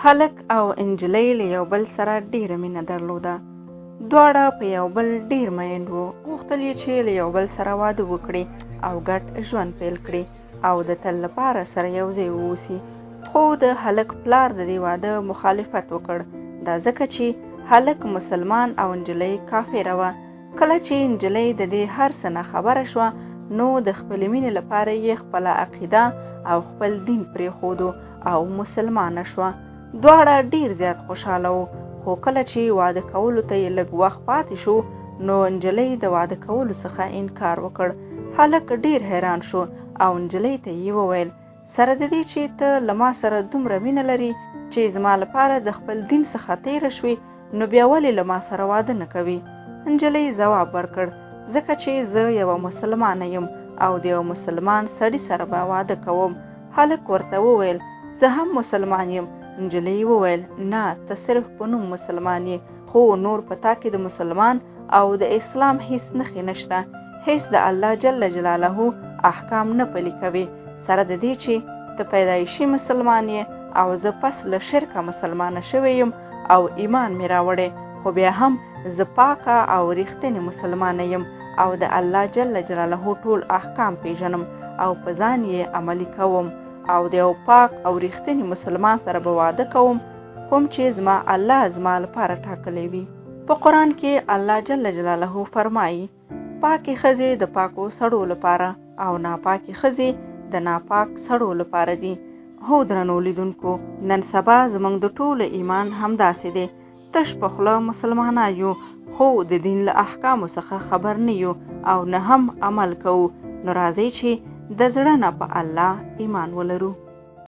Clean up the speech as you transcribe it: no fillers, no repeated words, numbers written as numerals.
هلک او نجلۍ له یو بل سره ډېره مینه درلوده. دواړه په یو بل ډېر مین وو. غوښتل یې چې له یو بل سره واده وکړي او ګډ ژوند پیل کړي او د تل لپاره سره یو ځای واوسي. خو د هلک پلار د دې واده مخالفت وکړ. دا ځکه چې هلک مسلمان او نجلۍ کافره وه. کله چې نجلۍ د دې هر څه نه خبره شوه نو د خپلې مینې لپاره یې خپله عقیده او خپل دین پرېښودو او مسلمانه شوه. دواړه ډیر زیات خوشحاله وو، خو کله چې واده کولو ته یې لږ وخت پاتې شو نو نجلۍ د واده کولو څخه انکار وکړ. هلک ډیر حیران شو او نجلۍ ته یې وویل، سره د دې چې ته له ما سره دومره مینه لري چې زما لپاره د خپل دین څخه تیره شوې، نو بیا ولې له ما سره واده نه کوي؟ نجلۍ ځواب ورکړ، ځکه چې زه یوه مسلمانه یم او د یوه مسلمان سړي سره به واده کوم. هلک ورته وویل، زه هم مسلمان یم. نجلۍ وویل، نه، ته صرف په نوم مسلمان یې، خو نور په تا کې د مسلمان او د اسلام هیڅ نښې نشته، هیڅ د الله جل جلاله احکام نه پلي کوې، سره د دې چې ته پیدایشي مسلمان یې او زه پس له شرکه مسلمانه شوې یم او ایمان مې راوړی، خو بیا هم زه پاکه او رښتینې مسلمانه یم او د الله جل جلاله ټول احکام پیژنم او په ځان یې عملي کوم او د یو پاک او رښتیني مسلمان سره به واده کوم کوم چې زما الله زما لپاره ټاکلی وي. په قرآن کې الله جل جلاله فرمایي، پاکې ښځې د پاکو سړو لپاره او ناپاکې ښځې د ناپاک سړو لپاره دي. هو درنو لیدونکو، نن سبا زموږ د ټولو ایمان همداسې دی، تش په خوله مسلمانان یو، خو د دین له احکامو څخه خبر نه یو او نه هم عمل کوو. نو راځئ چې د زړه نه په الله ایمان ولرو.